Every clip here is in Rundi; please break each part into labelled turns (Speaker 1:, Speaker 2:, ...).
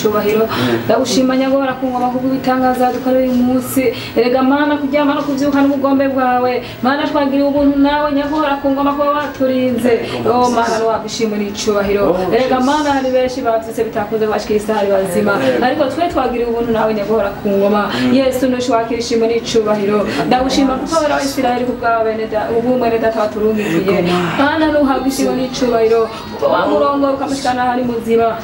Speaker 1: n'icubahiro. Ndagushima nyagora ku ngoma kuko ibitangaza dukoreye uyu munsi. Erega Mana kuryama no kuvyuka n'ubugombe bwawe. Mana twagiriye ubuntu nawe nyagora ku ngoma kuba waturinze. Oh Mana wagushima n'icubahiro. Erega Mana hari benshi bavyutse bitakunze bashikira isaha ari bazima. Ariko twe twagiriye ubuntu nawe nyagora ku ngoma. Yesu nushwakira ishimo n'icubahiro. Ndagushima kuko wera wa Isirayeli kubwawe bene da ubumwe ne data waturungikiye. Mana nuhabwa ishimo n'icubahiro. Kuko wamurongo ukamushikana hari muzima.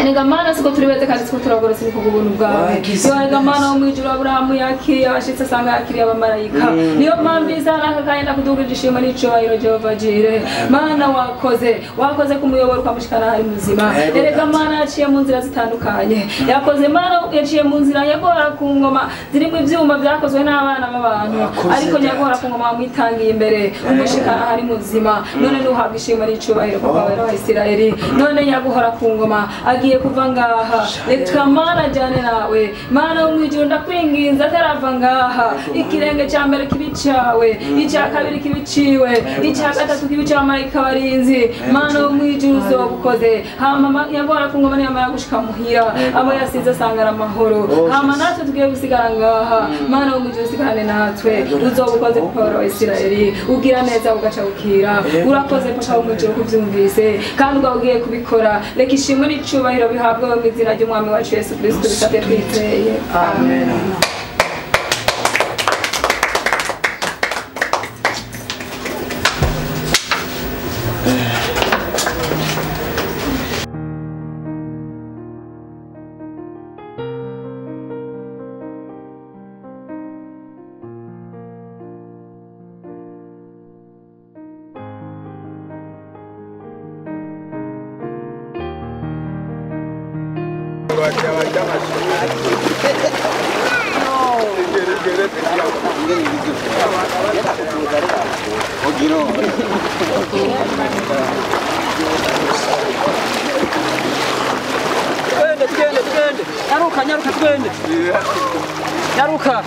Speaker 1: Erega Mana siko turi beze kandi siko turagorose ni kubuntu bwawe. Erega Mana wo mwijuru Aburahamu yakiriye abashitsi asanga yakiriye abamarayika. Niyo mpamvu izana aka kanya kudugirira ishimo n'icubahiro Jehova Jire. Mana wakoze, wakoze kumuyobora ukamushikana hari muzima. Erega Mana yaciye mu nzira zitandukanye. Yakoze Mana yaciye mu nzira yagora ku ngoma zirimo ivyuma byakozwe n'abana b'abantu. Ariko nyagora ku ngoma wamwitangiye imbere umushikana hari muzima. None nuhabwa ishimo n'icubahiro kuko wera wa Isirayeli. None nyaguhora ku ngoma agiye kuva ngaha. Reka Mana ajyane nawe. Mana wo mwijuru ndakwinginze atarava ngaha. Ikirenge cya mbere kibi cyawe, icya kabiri kibi ciwe, icya gatatu kibi cya marayika barinzi. Mana wo mwijuru uzobukoze. Hama nyagora ku ngoma niyamara gushika muhira abo yasize asanga ari amahoro. Hama natwe tugiye gusigara ngaha. Mana wo mwijuru usigarane natwe. Uzobukoze kuko wera wa Isirayeli. Ugira neza ugaca bukira. Urakoze papa wo mwijuru kuvyumvise kandi ubwo ugiye kubikora. Reka ishimwe n'icubahiro bihabwe mu izina ry'Umwami wacu Yesu Kristo bisabye twizeye.
Speaker 2: Amen.
Speaker 3: Twende, nyaruka, nyaruka twende. Nyaruka.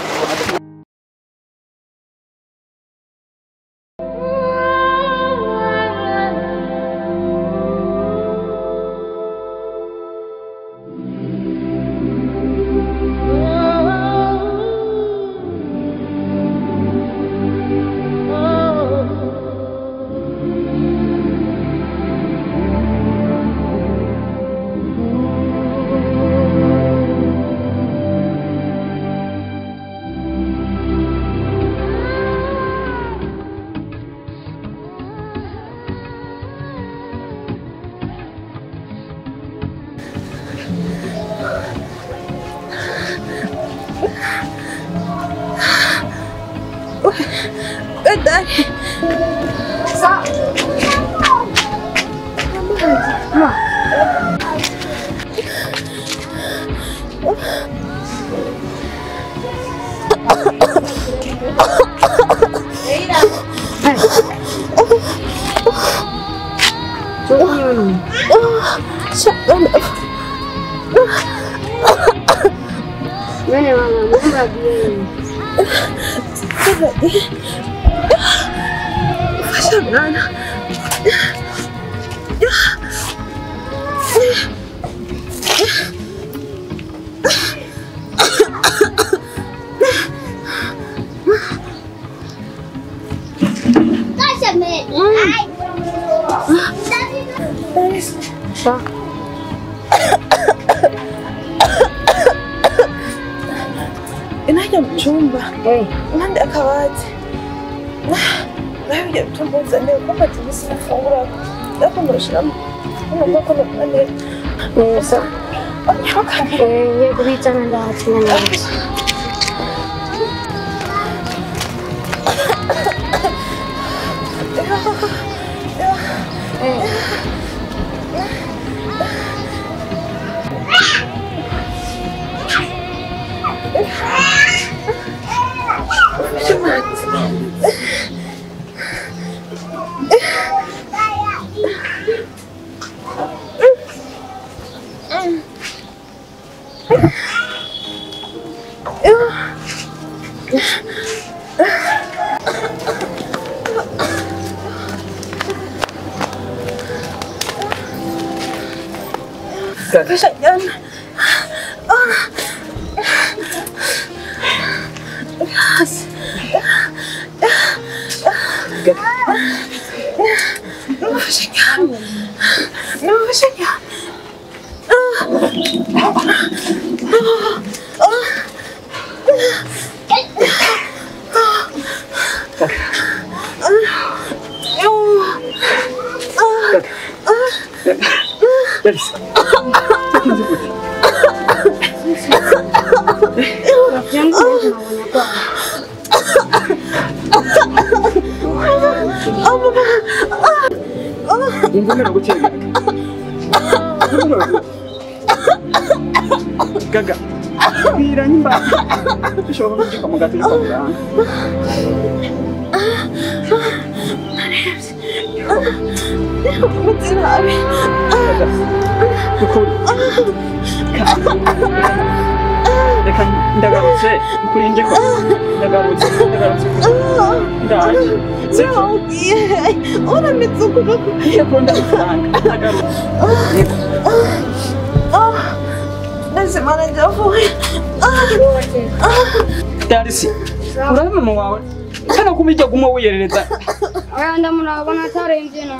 Speaker 4: Inajya mu cyumba impande akabati nawe tumuzane kuko mfata nafungura ndakunda gushiramo ubwoko neza.
Speaker 5: Ngiye kubitsa ndahatina.
Speaker 4: Fasha jana.
Speaker 3: Gaga, bwira nyimba bishoboka ko kwa muganga kwa muganga. Reka ndagarutse kuri nje ko ndagarutse ndaje.
Speaker 4: Urametse ukuboko.
Speaker 3: Ndagarutse.
Speaker 4: Semana ndavuye.
Speaker 3: Darisi, urabe mama wawe kana kumijya gumwe wiyerereza.
Speaker 5: Oya ndamurabona ataremvye na.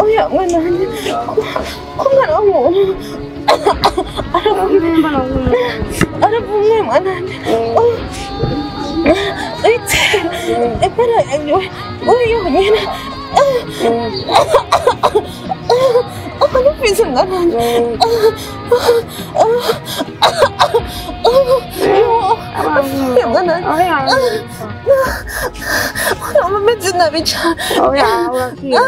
Speaker 4: Oya mwana wanjye umwana w'umuntu aravumwe mwana wanjye imana yanjye uri yonyine numvise mwana wanjye mwana wanjye umeze nabi cyane.
Speaker 5: Oya urakira.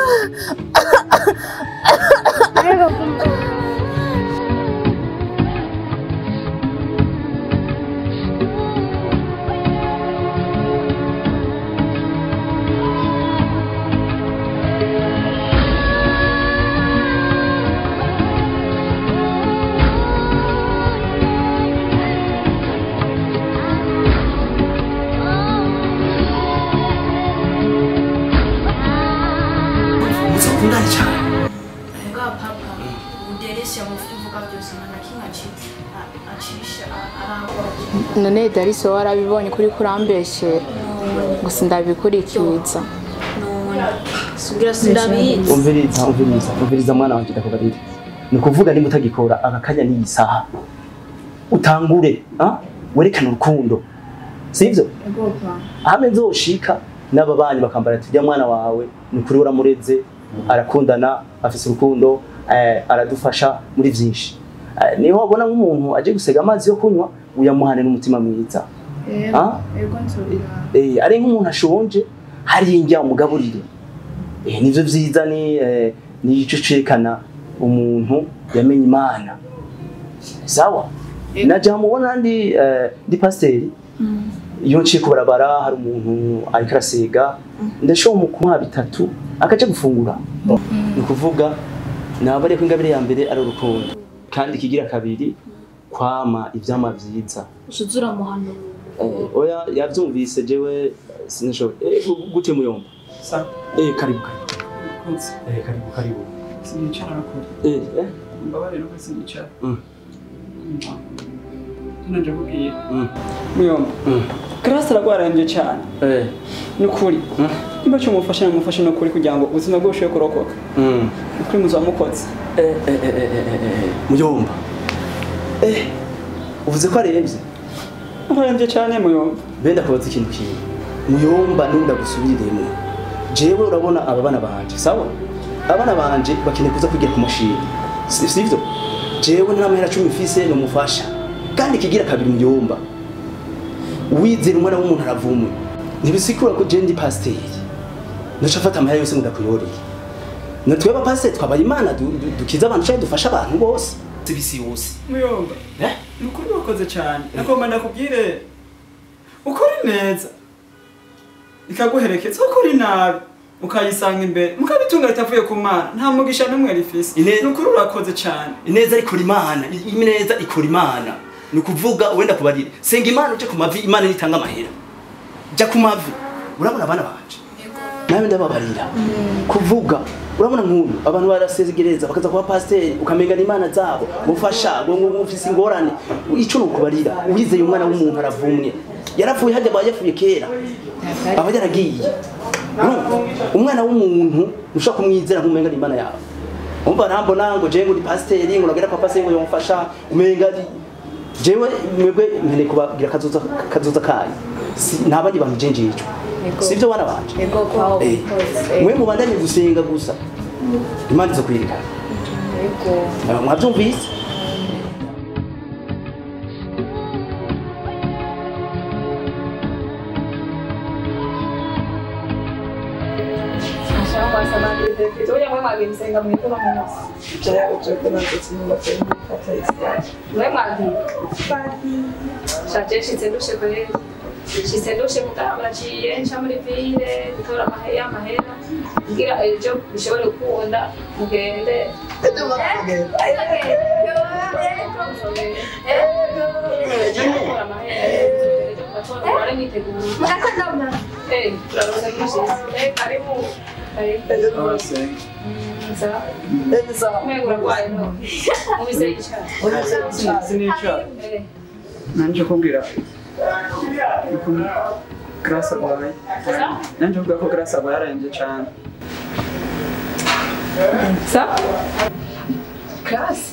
Speaker 1: None Darisi wowe warabibonye kuri kurambeshyera gusa ndabikurikiza.
Speaker 2: Umviriza umviriza umviriza mwana wanje ndakubarira. Ni kuvuga nimba utagikora aka kanya n'iyi saha utangure werekane urukundo, sivyo? Hame nzoshika n'aba banyu bakambara ati rya mwana wawe ni kuri uramureze arakundana afise urukundo aradufasha muri vyinshi. Niho wabona nk'umuntu aje gusega amazi yo kunywa uyamuhane n'umutima mwiza. Ari nk'umuntu ashonje hari indya umugaburire. Nivyo vyiza ni ico cerekana umuntu yamenye Imana. Sawa? Naja mubona ndi ndi pasiteri iyo nciye kubarabara hari umuntu ariko arasega ndashobora mu kumuha bitatu akaja gufungura. Ni ukuvuga nabariye ko ingabire ya mbere ari urukundo kandi ikigira kabiri kwama ivyama vyiza.
Speaker 6: Usuzura muhano.
Speaker 2: Oya yavyumvise jewe sinashoboye. Gute muyomba?
Speaker 3: Sa.
Speaker 2: Karibu karibu. Karibu karibu.
Speaker 3: Sinicara nakuri. Mbabarira ko sinicara. Nanje kubwiye. Muyomba. Grace aragwaranje cyane. Nukuri. Nimba cyo mufasha namufasha nukuri kugira ngo ubuzima bwe bushobore kurokoka. Nukuri muzamukotse.
Speaker 2: Muyomba. Uvuze ko aremvye?
Speaker 3: Aremvye cyane muyomba.
Speaker 2: Benda kubaza ikintu kimwe. Muyomba nunda gusubiremo. Jewe urabona aba bana banje, sawa? Abana banje bakeneye kuza kwigira ku mashini. Sivyo? Jewe nta mahera 10 mfise no mufasha. Kandi kigira kabiri muyomba. Wizera umwana w'umuntu aravumwe. Ntibisikura ko je ndi pasiteri. Naca afata amahera yose ndakuyoreye. Natwe aba pasiteri twabaye Imana dukiza abantu cyane dufasha abantu bose. Sibisi yose.
Speaker 3: Muyomba. Nukuri wakoze cyane. Nagomba ndakubwire. Ukuri neza. ikaguherekeza ukora inabi ukayisanga imbere mukabitunga ritavuye ku Mana nta mugisha n'umwe rifise. Nukuri urakoze cyane.
Speaker 2: Ineza ikora Imana, ineza ikora Imana. Ni ukuvuga wenda kubarira. Senga Imana uje ku mavi, Imana nitanga amahera. Jya ku mavi. Urabona abana banje. Nawe ndababarira. Kuvuga urabona nk'uyu abantu barasegereza bakaza kuba pasiteri ukamenga n'Imana zabo mufasha ngo mufise ingorane. Ico ni ukubarira. Uwizeye umwana w'umuntu aravumwe. Yarapfuye hajya bayafuye kera. Aba yaragiye. Umwana w'umuntu ushaka kumwizera nk'umenga n'Imana yawe. Umva ntambona ngo je ngo ni pasiteri ngo nagera kwa pasiteri ngo yomfasha umenga jewe mwebwe nkeneye kubagira kazoza kanyu. Nta bandi bantu je njijwe. Sivyo bana banje.
Speaker 4: Yego kwa
Speaker 2: mwe mubandanye gusenga gusa. Imana izokwirika.
Speaker 4: Yego.
Speaker 2: Mwabyumvise?
Speaker 1: Shitse mugabo naciye nca muri ville gutora amahera kugira ejo bishobore gukunda mugende.
Speaker 3: Nanje kubwira Grace agwaye. Nanje kuvuga ko Grace agwaye ararembye cyane.
Speaker 1: Sa? Grace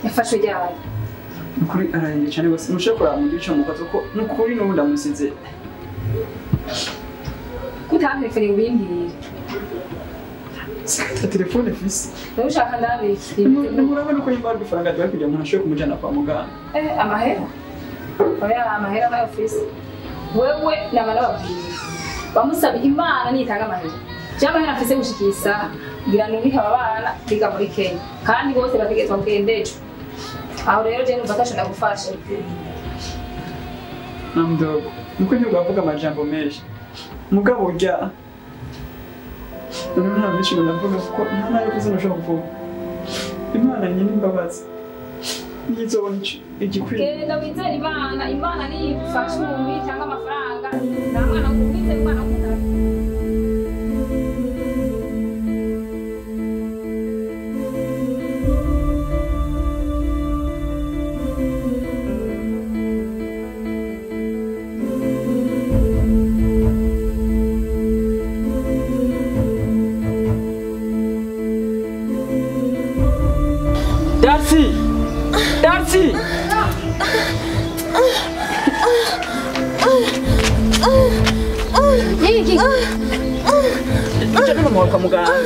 Speaker 1: yafashwe ryari?
Speaker 3: Nukuri ararembye cyane gose. Mushobora kuraba mu gice mukazo ko nukuri n'ubu ndamusize.
Speaker 1: Kutamperefone ubimbwire.
Speaker 3: Sata telefone fisi.
Speaker 1: Ndabishaka ndabiki.
Speaker 3: Nimurabona ko yimba ifaranga dwa kugira ngo ntashobore kumujana kwa muganga.
Speaker 1: Amahera. Oya amahera bayo fisi. Wewe namara babwiye. Bamusaba Imana nitanga amahera. Cyangwa afise gushikisa ngira nubika abana biga muri Kenya. Kandi bose bategetswe kugenda ejo. Aho rero je numva atashobora gufasha.
Speaker 3: Namdogo. Nuko ntiyo bavuga amajambo menshi. Mugabo urya. None nta byinshi ndavuga kuko nta nayo kuzi nashobora kuvuga. Imana nyine imbabazi. Nizobona igikwiye.
Speaker 1: Genda wizere Imana, Imana niyifasha umuntu cyangwa amafaranga. Nta mwana wizere Imana kutari.
Speaker 3: Darcy! Darcy!
Speaker 1: Iki?
Speaker 3: Icyo ni kwa muganga.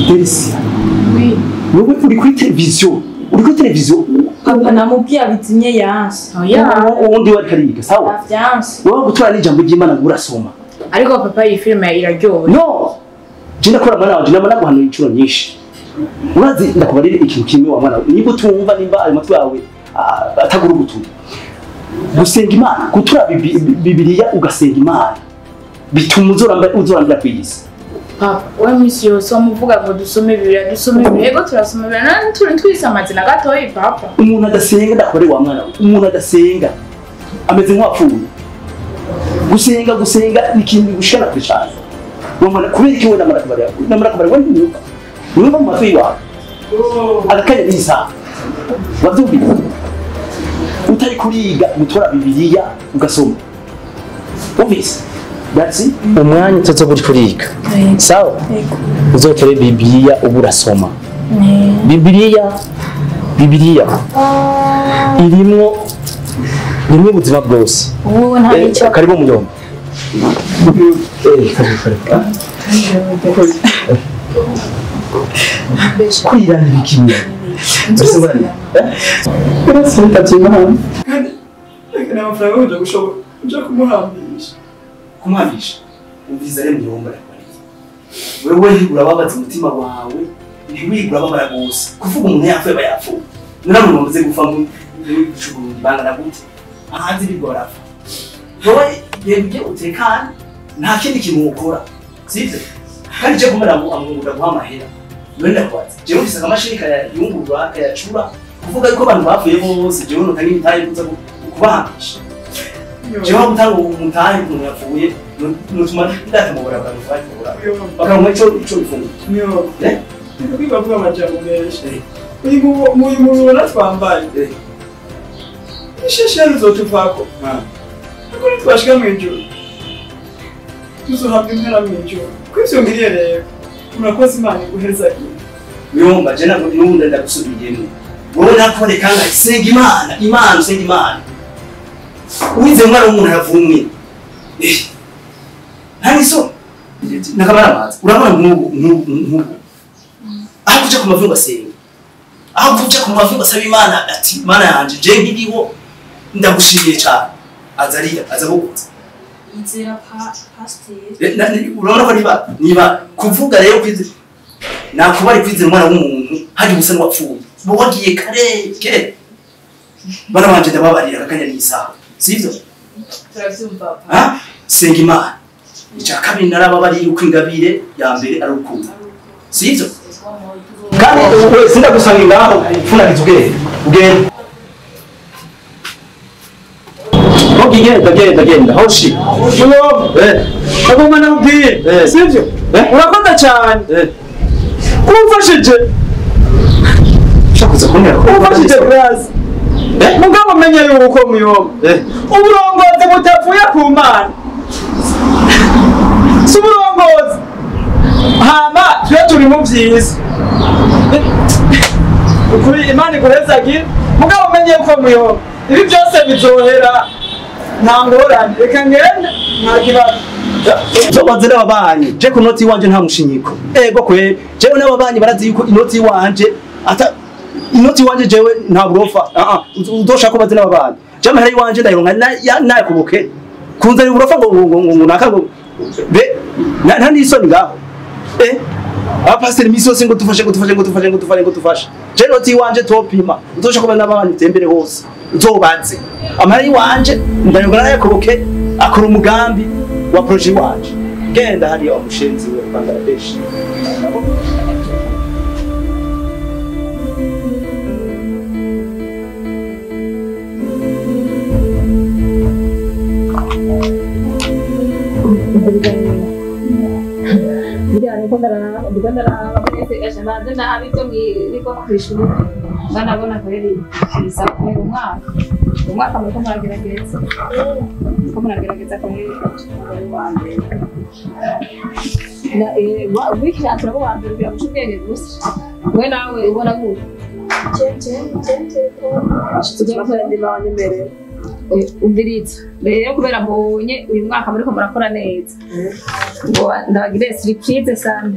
Speaker 2: Delisia. Oui. Wewe uri kuri televiziyo, uri kuri televiziyo.
Speaker 6: Papa namubwiye abizimye yanse.
Speaker 2: Oya. Undi wari kariga, sawa?
Speaker 6: Yanse.
Speaker 2: Wowe gutora n'ijambo ry'Imana ngo urasoma.
Speaker 6: Ariko papa iyi filime iraryoshye.
Speaker 2: No. Je ndakora mwana wanje namana guhanura inshuro nyinshi. Urazi ndakubarira ikintu kimwe wa mwana. Niba utumva nimba ayo matwi yawe atagura ugutuye. Gusenga Imana, gutura Bibiliya ugasenga Imana. Bituma uzorambira kwiyisi.
Speaker 6: Papa, wewe misi yose wamuvuga ngo dusome Bibiliya, dusome Bibiliya, yego turasoma Bibiliya, none turi twisamaze na gatoyi papa.
Speaker 2: Umuntu adasenga ndakore wa mwana we, umuntu adasenga ameze nk'uwapfuye. Gusenga gusenga ni ikintu gushikana kure cyane. Wa mwana kubera iki we namara kubarira, namara kubarira we ntiwumva. Ntiwumva mu matwi yawe. Agakanya n'isaha. Wavyumvise? Utari kuriga gutora Bibiliya ugasoma. Wumvise? That's umwanya utaza kuri kuriga. Sawa? Uzotore Bibiliya uburasoma. Bibiliya irimwo ubuzima bwose.
Speaker 6: Ubu nta icyo.
Speaker 2: Karibu muyomba. Karibu. Kurira nibikimye.
Speaker 3: Uretse yitabye Imana. Kandi reka n'amafaranga yo kuja gushobora kuja kumuhambisha.
Speaker 2: Kumuhambisha? Umviza rero muyomba ndakubarira. Wewe urababaza umutima wawe, ntiwigura babara gose. Kuvuga umuntu yapfuye aba yapfuye. None umuntu amaze gupfa mu Burundi bangana gute? Hanze bigo barapfa. Wowe yebye utekane nta kindi kintu ukora. Sivyo? Kandi je kumara ngo amwungura guha amahera. None ndakubaza. Jewe mfise akamashini kayayungurura kayacura kuvuga yuko abantu bapfuye bose jewe notanga imitahe kuza kubahambisha. Jewe gutanga umutahe umuntu yapfuye nutuma ndakamubura bakamufata bakamuha ico bifunga.
Speaker 3: Niko bavuga amajambo menshi. Uyu mubona twambaye. Isheshe ruzotuvako. Ariko nitwashika mw'ijuru tuzohabwa impera mw'ijuru. Kw'ivyo ngiriye rero murakoze Imana iguhezagiye.
Speaker 2: Muyomba je ntabwo n'ubundi ndagusubiyemo. Wowe nakoreka nka senga Imana, Imana usenga Imana. Uwize umwana w'umuntu aravumwe. Nta niso nakamara urabona nk'ubu aho kuja ku mavi ngo asenge, aho kuja ku mavi ngo asabe Imana ati Imana yanje je nkiriho ndagushimiye cyane. Azarira azabukuza.
Speaker 6: Izera pasiteri.
Speaker 2: Urabona ko niba kuvuga rero kwize nakuba ari kwizera umwana w'umuntu hari gusa n'uwapfuye. Bo wagiye kare kare. Bana banje ndababarira akanya n'isaha. Sivyo?
Speaker 6: Turavyumva papa.
Speaker 2: Senga Imana. Icya kabiri narababariye uko ingabire ya mbere ari urukundo. Sivyo? Kandi wese ndagusanga ngaho upfunariza ubwenge. Ugende. Genda genda genda hoshi.
Speaker 3: Agomba nakubwira. Sivyo? Urakoze cyane. Kumfashije.
Speaker 2: Ushakuza kuntera.
Speaker 3: Kumfashije Grace. Mugabo menye yuko muyomba. Uburongozi butapfuye ku Mana. Si uburongozi. Hama twe turi mu vyiza. Ukuri Imana iguhezagira. Mugabo menye yuko muyomba. Ibi byose bizohera. Nta ngorane reka ngende nta kibazo.
Speaker 2: Zobaze n'ababanyi je ku noti iwanje nta mushinyiko. Ego kwe jewe n'ababanyi barazi yuko inoti iwanje ata inoti iwanje jewe nta burofa. Udoshaka kubaze n'ababanyi. Jamahera yiwanje ndayironka nayakubuke kunzanira uburofa ngo ngo naka ngo be nta n'isoni ngaho. Abapasiteri imisi yose ngo tufashe ngo tufashe ngo tufashe ngo tufashe ngo tufashe. Je noti iwanje topima uzosha kuba n'abantu utembere hose uzobanze amahera yiwanje ndayironka nayakubuke akora umugambi wa projet iwanje. Genda hariya wa mushenzi we Bangladesh.
Speaker 1: Nabona kweli umwaka muriko muragerageza kweli wikira turabo wa mbere kugira ngo ubwenge gusa we nawe ubona gute umviriza rero kubera mbonye uyu mwaka muriko murakora neza ngo ndabagire surprise sana.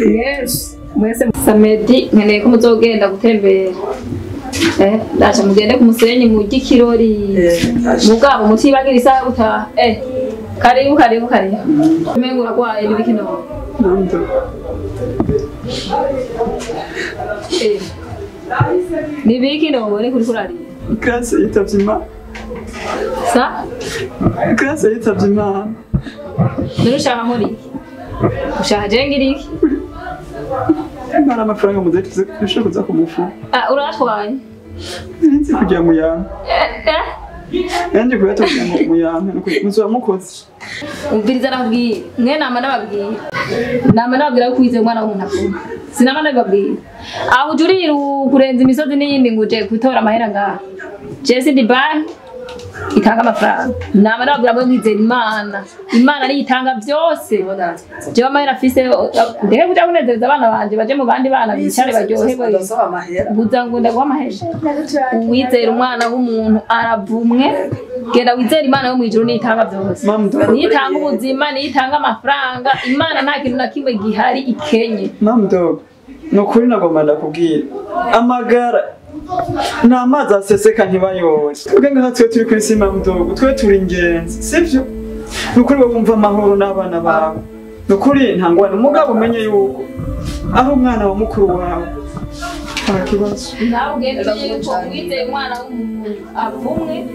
Speaker 1: Yes, mwese samedi nkeneye ko muzogenda gutembera. Ndaje mugende ku musenyi mu gikirori mugabo mutibagira isaha gutaha. Karibu karibu karibu. Umengo uragwaye n'ibikino. Nibiki nobone kuri kurari.
Speaker 3: Grace yitavye Imana.
Speaker 1: Sa?
Speaker 3: Grace yitavye Imana.
Speaker 1: None ushaka nkora iki? Ushaka je ngira iki?
Speaker 3: Mara amafaranga muze dushobora kuza kumufu.
Speaker 1: Ah, uratwaye?
Speaker 3: Nzi kujya mu yampe. Nanje kuyatubwira ngo mu yampe muzoba mukoze.
Speaker 1: Umviriza nakubwiye. Mwe nama nababwiye. Nama nababwira ko kwizera umwana w'umuntu akunda. Sinama nababwiye. Aho ujurira kurenza imisozi n'iyindi ngo uje gutora amahera ngaha. Jesse di bank itanga amafaranga. Nama nababwira ngo mwizera Imana. Imana niyo itanga byose. Jewe amahera afise ndeke kuja kunezereza abana banje baje mu bandi bana bicare baryoherwe. Guza ngo ndaguha amahera. Uwizera umwana w'umuntu aravumwe. Genda wizera Imana yo mwijuru niyo itanga byose. Niyo itanga ubuzima, niyo itanga amafaranga. Imana nta kintu na kimwe gihari ikenye.
Speaker 3: Mam dog, nukuri nagomba ndakubwira. Amagara ni amazi aseseka ntibayore. Twebwe ngaha twe turi kuri si mam dog, twe turi ingenzi, sivyo? Nukuri wowe wumva amahoro n'abana bawe. Nukuri nta ngwane mugabo umenye yuko aho umwana wa mukuru wawe nta kibazo.
Speaker 1: Nawe ugenda yuko wizeye umwana w'umuntu avumwe.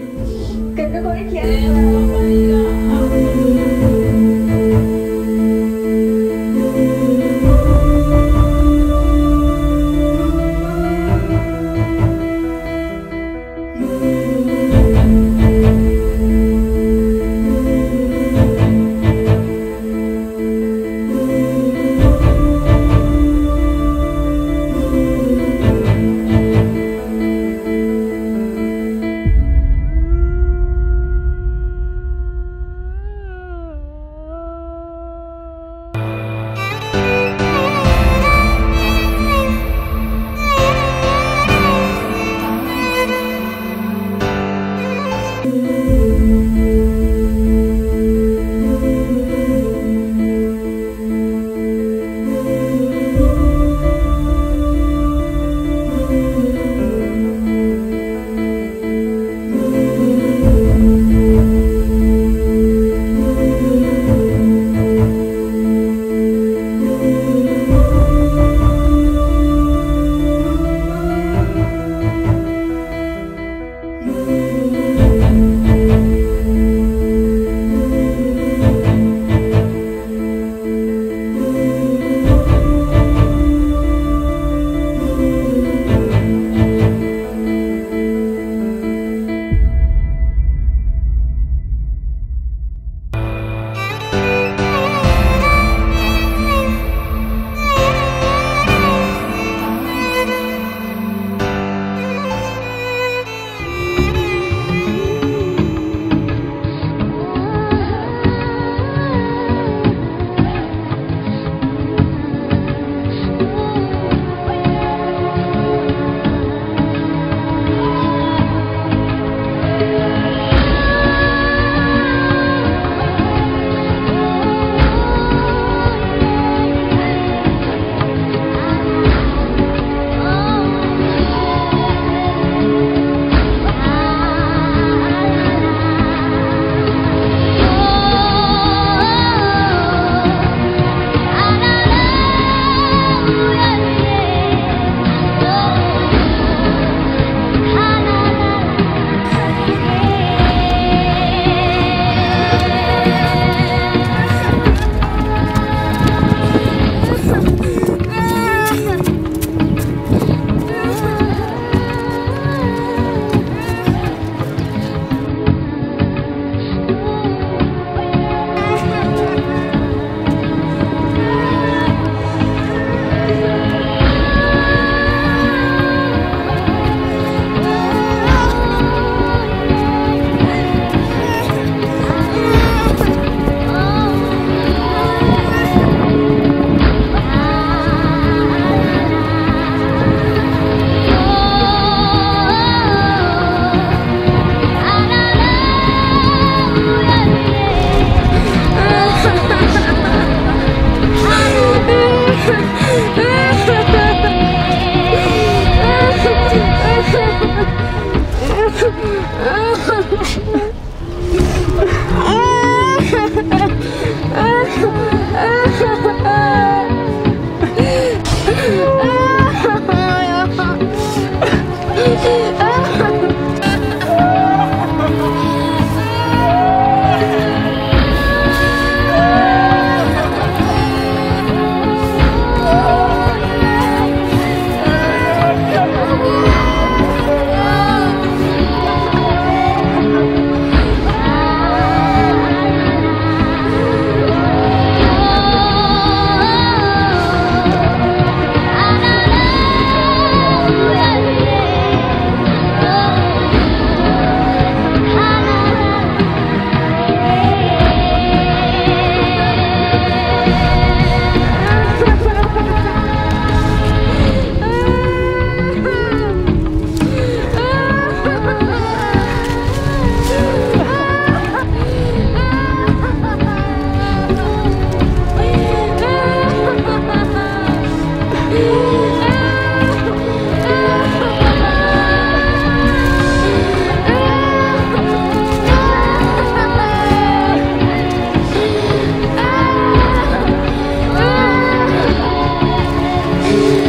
Speaker 6: Yesu.